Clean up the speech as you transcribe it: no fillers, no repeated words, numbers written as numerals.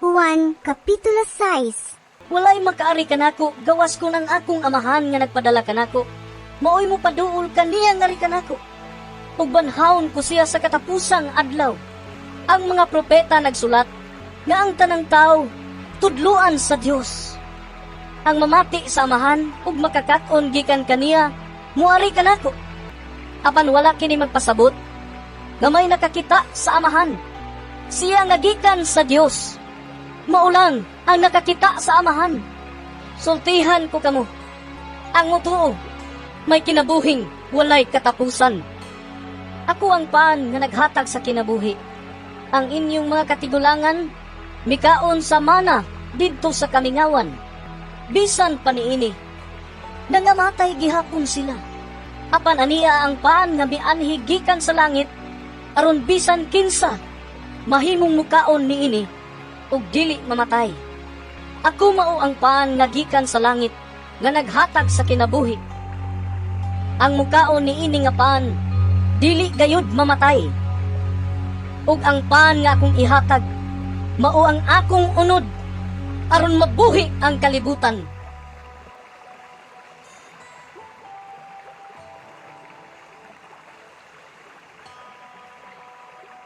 Juan Kapitulo 6. Walay makaari kanako gawas kun ang akong Amahan nga nagpadala kanako maoy mo paduol kaniya nga ari kanako. Ug banhawon ko siya sa katapusang adlaw. Ang mga propeta nagsulat nga ang tanang tao tudluan sa Dios. Ang mamati sa Amahan ug makakaton gikan kaniya muari kanako. Apan wala kini magpasabot nga may nakakita sa Amahan. Siya nga gikan sa Dios mao lang ang nakakita sa Amahan. Sultihan ko kamo. Ang mutuo, may kinabuhing walay katapusan. Ako ang paan nga naghatag sa kinabuhi. Ang inyong mga katigulangan, mikaon sa mana didto sa kamingawan. Bisan pa niini, nangamatay gihapon sila. Apan ania ang paan nga mianhi gikan sa langit, aron bisan kinsa, mahimong mukaon niini ug dili mamatay. Ako mao ang paan nga gikan sa langit nga naghatag sa kinabuhi. Ang mukaon niini nga paan dili gayud mamatay. Ug ang paan nga akong ihatag mao ang akong unod aron mabuhi ang kalibutan.